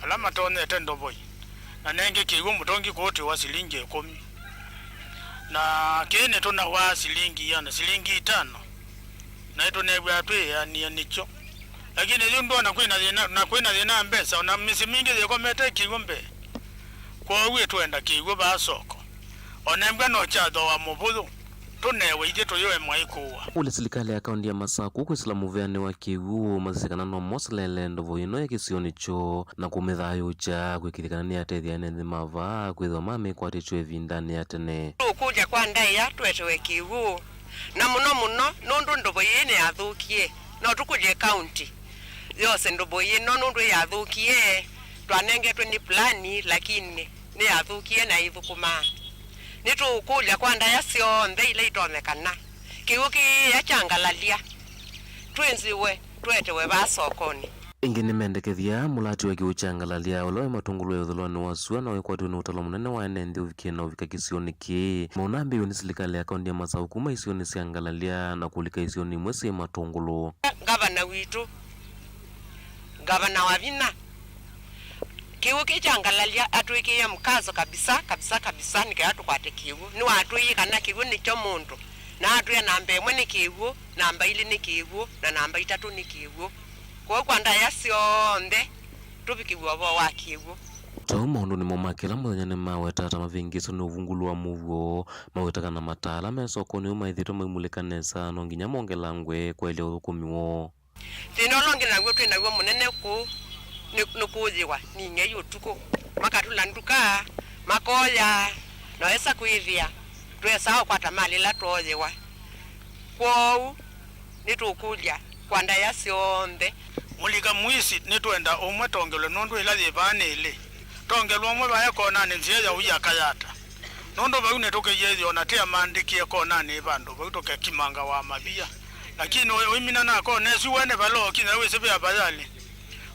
ala matonyete ndovoi, na nengĩ kĩw'ũ mũtũngi kũũtĩwa silingi ĩkũmi. Na kĩĩ nĩtũnawaa silingi iana, silingi itano, na nĩtũnew'aa twĩ eanĩe nĩkyo. Lakini yu ndwona kwĩ na thĩna, na kwĩ na thĩna wa mbesa, ona mĩsyĩ mingĩ yĩkomete kĩw'ũ mbee. Kwoou ĩtwenda kĩw'ũ vaa soko. Ona embwa no kyathooa mũvũthũ, tũnewe ithyĩ tũyũe mwaĩ kũũa. Kũlya silikalĩ ya kaunti ya Masaku kwĩsĩla mũveanĩ wa kĩw'ũ, masisye kana no moseleele ndovo ĩno ya kĩsionĩ kyoo na kũmĩthayũũkya, kwĩkĩthya kana nĩyatethya ene nthĩ ma vaa kwĩthĩwa mamĩkwatĩtw'e ĩvindanĩ ya tene. Tũkũlya kwa ndaĩa twetewe kĩw'ũ, na mũno mũno nũndũ ndovo ĩĩ nĩyathũkie. No tũkũlye kaunti yose ndovo ĩno nũndũ ĩyathũkie, twanengetwe nĩ plani, lakini nĩyathũkie na ĩithũkũmaa. Nĩtũũkũlya kwa ndaĩa syonthe ila itonyekana, kĩw'ũ kĩĩ kya ngalalya twĩnzĩwe twetewe vaa sokonĩ. Ĩngĩ nĩmendekethya mũlati wa kĩw'ũ kya ngalalya ũla wĩ Matũngũlũ ya ũthũlwanĩ wa sua na wĩkwatiwe nĩ ũtalo mũnene wa ene nthĩ ũvikie na ũvika kĩsionĩ kĩĩ. Maũnambĩĩw'e nĩ silikalĩ ya kaunti ya Masaku kuma isionĩ sya ngalalya na kũlika isionĩ imwe syĩ Matũngũlũ. Ngavana witũ, Ngavana Wavinya, kĩw'ũ kĩĩ kya ngalalya atwĩkĩĩe mũkaso kabisa, kabisa, kabisa, nĩ kenda tũkwate kĩw'ũ. Nĩwatwĩie kana kĩw'ũ nĩkyo mũndũ, na atwĩa namba ĩmwe nĩ kĩw'ũ, namba ilĩ nĩ kĩw'ũ, na namba itatũ nĩ kĩw'ũ. Kwoou kwa ndaĩa syonthe tũvikĩw'e ũvoo wa kĩw'ũ. Ta ũu maũndũ nĩmo ma kĩla mũthenya nĩmawetaa ta mavĩngĩĩswe nĩ ũvungũlu wa mũuo, maweta kana mataa ala me sokonĩ ũu maĩthĩtwe maimulĩka nesa no nginya mongelangwe kwaĩlya ũthũkũmi woo. Thĩna ũla ũngĩ naw'o twĩ naw'o mũnene kũu nĩ, nĩ kũũyĩwa nĩ ing'ei ũtukũ. Makatũla nduka, makoya, na wesa kwĩthĩa tũesaa ũkwata mali ĩla twooyĩwa. Kwoou, nĩtũkũlya kwa ndaĩa syonthe. Mũlika mũisi, nĩtwenda ũmwe tongelwe nũndũ ĩla yĩ vaa nĩ ĩlĩ. Tongelwa ũmwe vaa ekonanĩ nzĩa ya ũia kayata. Nũndũ vau nĩtũkĩyĩthĩa ona tĩ amandĩkĩe konanĩ vandũ vau tũkekimangawa mavia. Lakini ũimina na kona ĩsu wene vala ũkinya wĩsĩ ve abayalĩ.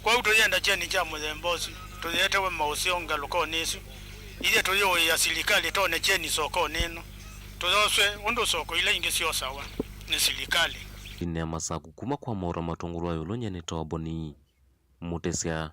Kwoou tũyenda kyeni kya mũthemba ũsu, tũyetewe maũseo ngalũkonĩ ĩsu. Ithyĩ tũyĩũĩa silikalĩ tone kyeni sokonĩ ĩno. Tũyoswe ũndũ soko ila ingĩ syosawa nĩ silikalĩ. Ine ya Masaku kuma kwa Maũra Matũngũlũ wa Ĩũlũ, nyie nĩ Toboni Mũtĩsya.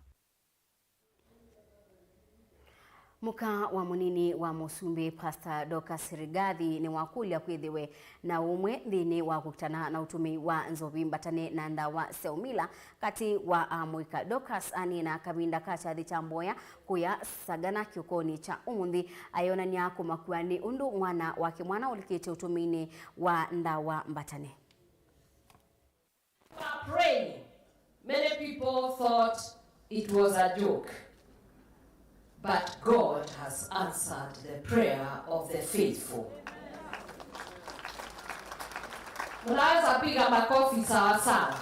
Mũka wa mũnini wa mũsumbĩ, Pastor Dorcas Rigathi, nĩwakũlya kwĩthĩwe na ũmwe nthĩnĩ wa kũkitana na ũtũmĩi wa nzovi mbatane na ndawa sya ũmila katĩ wa amũika. Dorcas anina kavinda ka kyathĩ kya mboya kũya Sagana kĩokonĩ kya ũmũnthĩ, ayonany'a kũmakw'a nĩ ũndũ mwana wake mwana ũlikĩte ũtũmĩinĩ wa ndawa mbatane. Were praying, many people thought it was a joke. But God has answered the prayer of the faithful. Mnaweza piga makofi sawa sawa.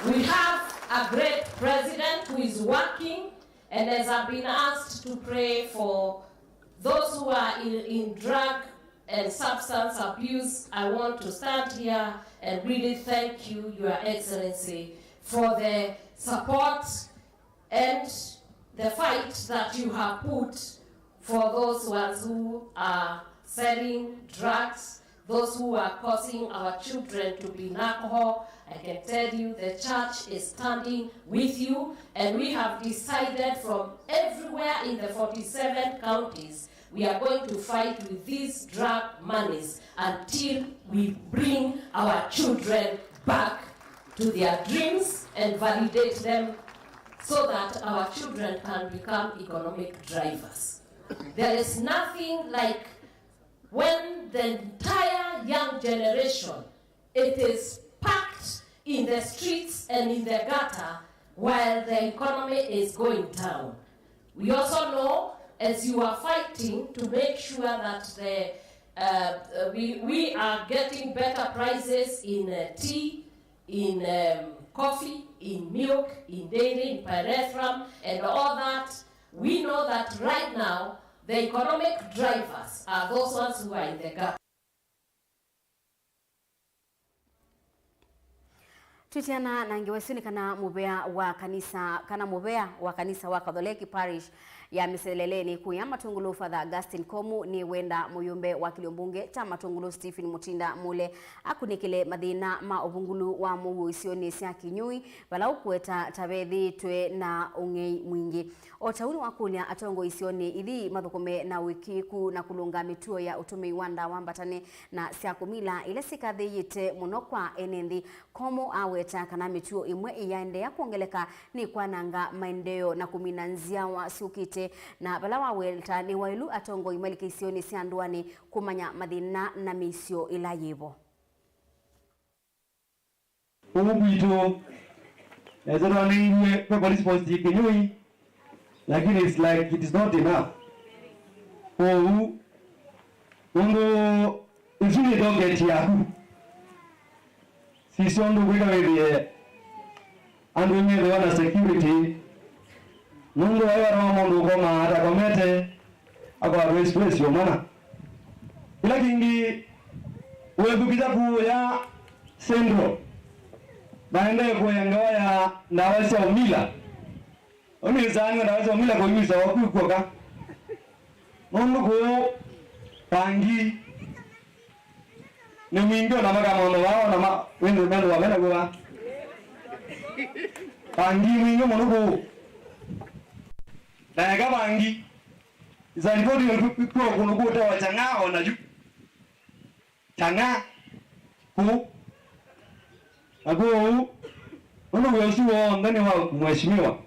We have a great president who is working and has been asked to pray for those who are in, in drug and substance abuse. I want to stand here and really thank you, Your Excellency, for the support and the fight that you have put for those ones who are selling drugs, those who are causing our children to be in alcohol. I can tell you the church is standing with you, and we have decided from everywhere in the forty-seven counties we are going to fight with these drug monies until we bring our children back to their dreams and validate them so that our children can become economic drivers. There is nothing like when the entire young generation, it is packed in the streets and in the gutter while the economy is going down. We also know, as you are fighting to make sure that the, uh, uh, we, we are getting better prices in, uh, tea, in, um, coffee, in milk, in dairy, in pyrethrum, and all that, we know that right now the economic drivers are those ones who are in the gutter. Twĩtĩana na ngewa ĩsu nĩ kana mũvea wa kanisa, kana mũvea wa kanisa wa Katholeki Parish ya Mĩseleleni kũya Matũngũlũ, Father Augustine Komu nĩwenda mũyũmbe wa kĩlio mbunge kya Matũngũlũ Stephen Mutinda Mule akunĩkĩle mathĩna ma ũvungũlu wa mũuo isionĩ sya Kĩnyũi, vala ũkũweta ta vethĩĩtwe na ũng'ei mwingĩ. O ta ũu nĩwakũlya atongoi isionĩ ithi mathũkũme na ũĩkĩĩku na kũlũnga mĩtuo ya ũtũmĩi wa ndawa mbatane na sya kũmila ila syĩkathĩĩte mũno kwa ene nthĩ. Komu aweta kana mĩtuo ĩmwe ĩyaendeea kwongeleka nĩkwananga maendeeo na kũmina nzyawa syũkĩte, na vala waweta nĩ waĩlu atongoi malike isionĩ sya ndũanĩ kũmanya mathĩna na mĩisyo ĩla yĩvo. Kũu kwitũ, nesa twanengiwe ve police post Kĩnyũi, lakini it's like it is not enough. Kwoou, nũndũ ĩsu nĩ target yaku. Sisya ũndũ ũkwĩka wĩthĩe andũ methĩwa na security. Nũndũ vai vata wa mũndũ ũkomaa atakomete, akwatwa stress yo mwana. Kĩla kĩngĩ, wĩthukĩtha kũya Central, maendee kũengewa ya ndawa sya ũmila. Ũnĩsaa nĩ ndawa sya ũmila kũyusa waku kw'oka. Nũndũ kũũ pangi nĩ mwingĩ ona maka maũndũ vaa ona ma wĩndũ mendũ wamena kw'oka. Pangi mwingĩ mũno kũũ. Na eka pangi. Isalipoti kw'o kũndũ kũtewa Chang'aa ona yu. Chang'aa kũũ. Na kwoou, ũndũ wĩa ũsu w'onthe nĩ wa mheshimiwa.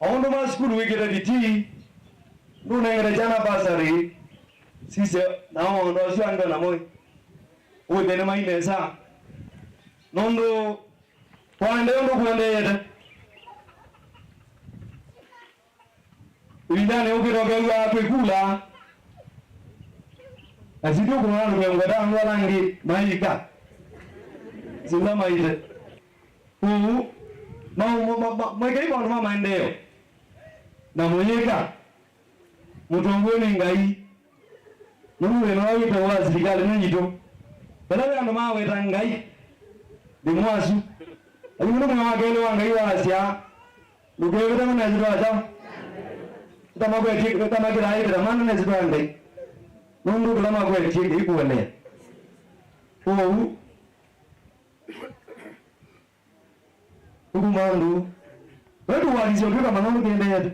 O ũndũ ma sukulu wĩkĩte bidii, ndũnengete kyana bursary, sisya, nao maũndũ asu angĩ o namo ĩ, ũthĩne mai nesa. Nũndũ kwaendee ũndũ kũendeete. Ĩvindanĩ yũkĩte ũkew'aa kwĩ kula. Na sitũ kũna andũ mĩongo ĩtano ala angĩ maika. Sila maite. Ũu, ma, ma, ma, ma, mwekei maũndũ ma maendeeo. Na mũyĩka. Mũtongoi nĩ Ngai. Nũndũ thĩna ũla wĩtawa wa silikalĩ nĩ yitũ. Vala ve andũ maweta Ngai, nthĩ mwasu. Ayu nĩ mwĩao wa kelĩ wa Ngai wasya, ndũkevĩta nĩsyĩtwa ya kyaũ? Ĩtamakwetie, ĩtamakĩtaa ĩvĩta mana nĩsyĩtwa ya Ngai. Nũndũ kĩla makwetie Ngai kũelea. Kwoou, ũkuma andũ. Wetu walisi ũtwĩka mana ũndũ kĩendeete.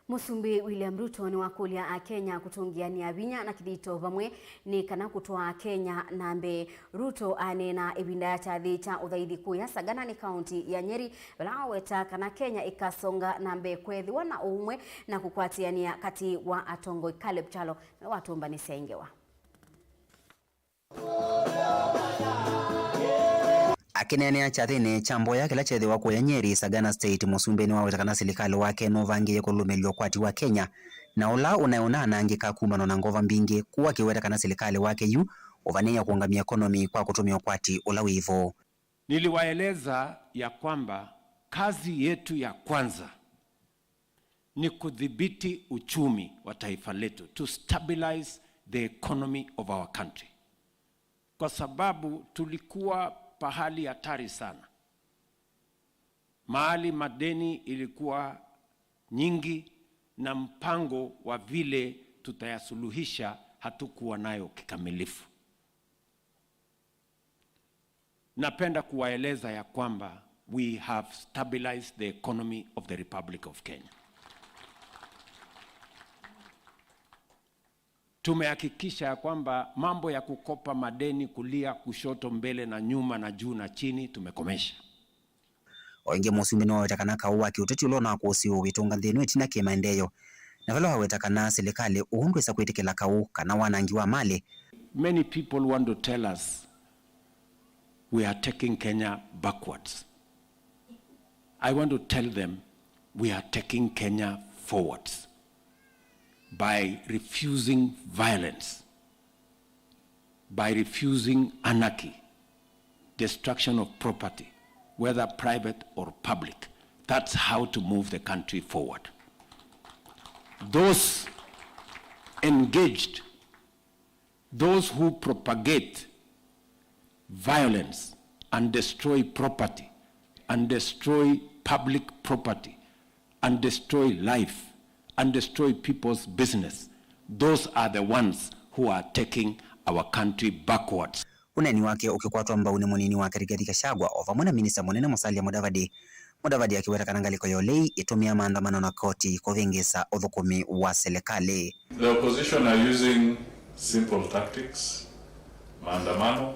Mũsumbĩ William Ruto nĩwakũlya Akenya kũtũngĩanĩa vinya na kĩthito vamwe nĩ kana kũtwaa Kenya na mbee. Ruto aneena ĩvinda ya kyathĩ kya ũthaithi kũya Sagana nĩ kaunti ya Nyeri, vala waweta kana Kenya ĩkasonga na mbee kweethĩwa na ũũmwe na kũkwatĩanĩa katĩ wa atongoi. Caleb Kyalo nĩwe watũmbanĩsya ĩ ngewa. Akĩneenea kyathĩnĩ kya mboya kĩla kyeethĩwa kũya Nyeri, Sagana State, mũsumbĩ nĩwaweta kana silikalĩ wake nũvangĩĩe kũlũlũmĩlya ũkwati wa Kenya, na ũla ũnaĩ ũnaanangĩka kumana na ngova mbingĩ, kũu akĩweta kana silikalĩ wake yu ũvanĩĩe kũũngamya economy kwa kũtũmĩa ũkwati ũla wĩ vo. Niliwaeleza ya kwamba kazi yetu ya kwanza ni kudhibiti uchumi wa taifa letu, to stabilize the economy of our country, kwa sababu tulikuwa pahali hatari sana, mahali madeni ilikuwa nyingi na mpango wa vile tutayasuluhisha hatukuwa nayo kikamilifu. Napenda kuwaeleza ya kwamba we have stabilized the economy of the Republic of Kenya. Tumehakikisha ya kwamba mambo ya kukopa madeni kulia, kushoto, mbele na nyuma na juu na chini tumekomesha. O ĩngĩ, mũsumbĩ nĩwaweta kana kaũ wa kĩũteti ũla ũnakũsĩĩwe wĩtũnga nthĩ ĩno ĩtina kĩ maendeeo, na vala waweta kana silikalĩ ũũ ndwĩsa kwĩtĩkĩla kaũ kana wanangi wa malĩ. Many people want to tell us we are taking Kenya backwards. I want to tell them we are taking Kenya forwards by refusing violence, by refusing anarchy, destruction of property, whether private or public. That's how to move the country forward. Those engaged, those who propagate violence and destroy property and destroy public property and destroy life and destroy people's business, those are the ones who are taking our country backwards. Ũneeni wake ũkĩkwatwa mbau nĩ mũnini wake Rigathi Gachagua o vamwe na minista mũnene Musalia Mudavadi. Mudavadi akĩweta kana ngalĩko ya ũlei ĩtũmĩa maandamano na koti kũvĩngĩsa ũthũkũmi wa silikalĩ. The opposition are using simple tactics, maandamano,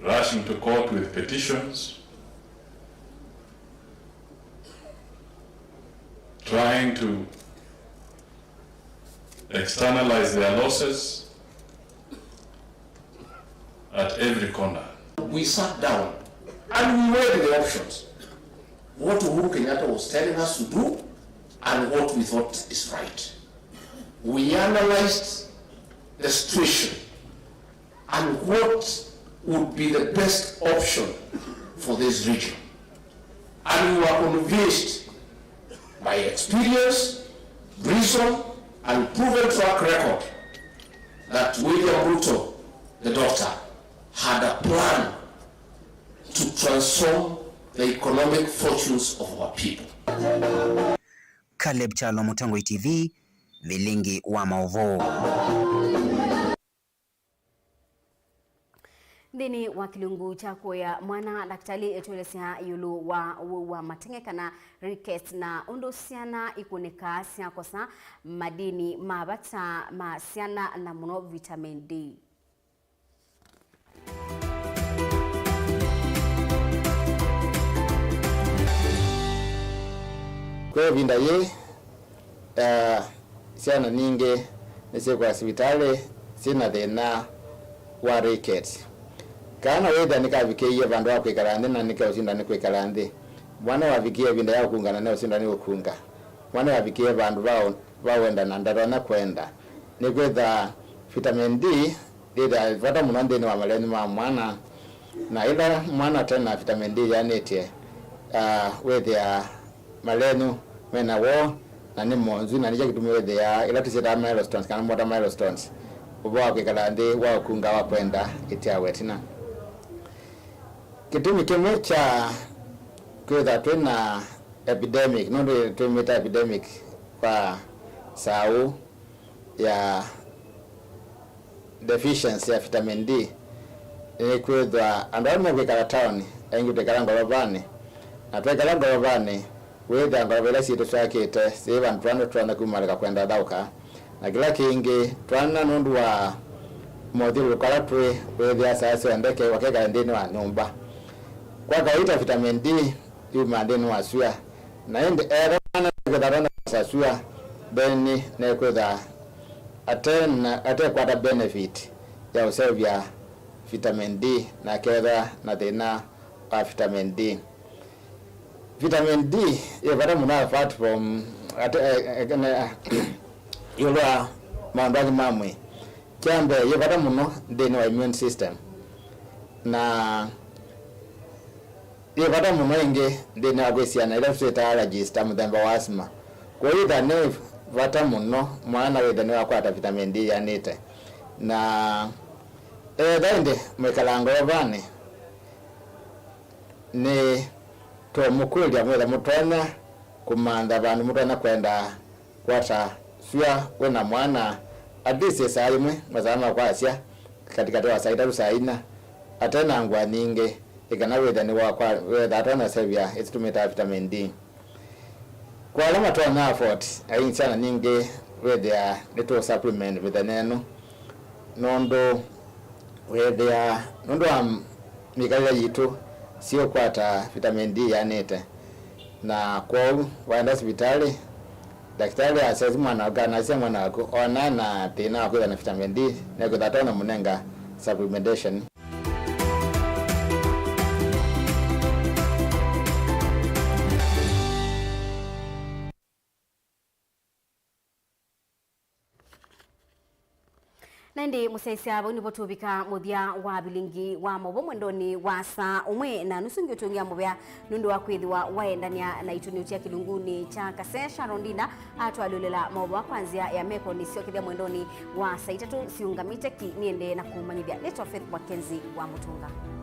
rushing to court with petitions, trying to externalize their losses at every corner. We sat down and we weighed the options, what Uhuru Kenyatta was telling us to do and what we thought is right. We analyzed the situation and what would be the best option for this region. And we were convinced by experience, reason, and proven track record that William Ruto, the doctor, had a plan to transform the economic fortunes of our people. Caleb Kyalo, Mũtongoi T V, Vilingi wa Maũvoo. Nthĩnĩ wa kĩlungu kya kũea mwana, ndakĩtalĩ etũelesya ĩũlũ wa ũwau wa matenge kana rickets na ũndũ syana ikũnĩkaa syakosa madini ma vata ma syana na mũno vitamin D. Kwa ĩvinda yĩĩ, eh, syana nyingĩ nĩsyĩkũa sivitalĩ syĩ na thĩna wa rickets. Kana wĩthĩa nĩkavikĩie vandũ va kwĩkala nthĩ na nĩkeũsinda nĩ kwĩkala nthĩ. Mwana wavikie ĩvinda ya ũkunga na neũsinda nĩ ũkunga. Mwana wavikie vandũ va ũ-, va ũenda na ndatonya kwenda. Nĩkwĩtha vitamin D yĩthĩawa vata mũno nthĩnĩ wa malenyu ma mwana, na ĩla mwana ũte na vitamin D yanĩtye, ah, wĩthĩaa malenyu mena woo na nĩ monzu, na nĩkyo kĩtumi wĩthĩaa ĩla tũsyĩtaa milestones kana motor milestones, ũvoo wa kwĩkala nthĩ wa ũkunga wa kwenda ĩtyawa ĩtina. Kĩtumi kĩmwe kya kwĩtha twĩ na epidemic, nũndũ twĩmĩta epidemic kwa saũ ya deficiency ya vitamin D, nĩ kwĩthwa andũ ala mekwĩkala taoni, aingĩ twĩkala ngolovanĩ, na twekala ngolovanĩ, wĩthĩa ngolova ila syĩtũ syakĩte syĩ vandũ twana tũtonya kumalĩka kwenda thaũka, na kĩla kĩngĩ, twana nũndũ wa mothyũlũlũko ala twĩ, wĩthĩa saa syonthe ke-, wakekale nthĩnĩ wa nyũmba. Kwa kawaita, vitamin D yumaa nthĩnĩ wa sua, na ĩndĩ ethĩwa mwana nĩkwĩtha twana kwosa sua, then nĩkwĩtha ate na, atekwata benefit ya ũseũvya vitamin D na akethwa na thĩna wa vitamin D. Vitamin D yĩ vata mũno apart from ate, eh, eh, ne, ah, ĩũlũ wa maũndũ angĩ ma mwĩĩ. Kya mbee, yĩ vata mũno nthĩnĩ wa immune system, na yĩ vata mũno ĩngĩ nthĩnĩ wa kwĩ syana ila twĩtaa allergies ta mũthemba wa asthma. Kwoou ĩtha nĩ vata mũno mwana wĩthe nĩwakwata vitamin D yanĩte. Na etha ĩndĩ mwĩkalaa ngolovanĩ, nĩ tũmũkũlya mwĩtha mũtonya kũmantha vandũ mũtonya kwenda kwata sua wĩ na mwana, at least saa yĩmwe masaa ma kwasya, katĩkatĩ wa saa itatũ saa ina, ate na ngũa nyingĩ, ĩkana wĩthe nĩwakwa wetha atonya sevya ĩsu tũmĩtaa vitamin D. Kwa ala matonya afford, ai syana nyingĩ wĩthĩa nĩtũ supplement mĩthenya ĩno, nũndũ wĩthĩa, nũndũ wa mĩkalĩle yitũ siũkwata vitamin D yanĩte. Na kwoou waenda sivitalĩ, ndakĩtalĩ asya mwana waku kana asya mwana waku ona na thĩna wa kwĩthwa na vitamin D, nekwĩtha atonya mũnenga supplementation. Na ĩndĩ mũsyaĩĩsya, vau nĩvo tũvika mũthya wa vilingi wa maũvoo mwendonĩ wa saa ũmwe na nusu. Ngiũtũngĩa mũvea nũndũ wa kwĩthĩwa waendany'a naitũ. Nĩũtia kĩlungunĩ kya Kase. Sharon Ndinda atwalyũlĩla maũvoo kwa nzĩa ya meko. Nĩsyokethya mwendonĩ wa saa itatũ siũngamĩte ki. Nĩendee na kũmanyĩthya. Nĩtwa Faith Mackenzie wa Mũtũnga.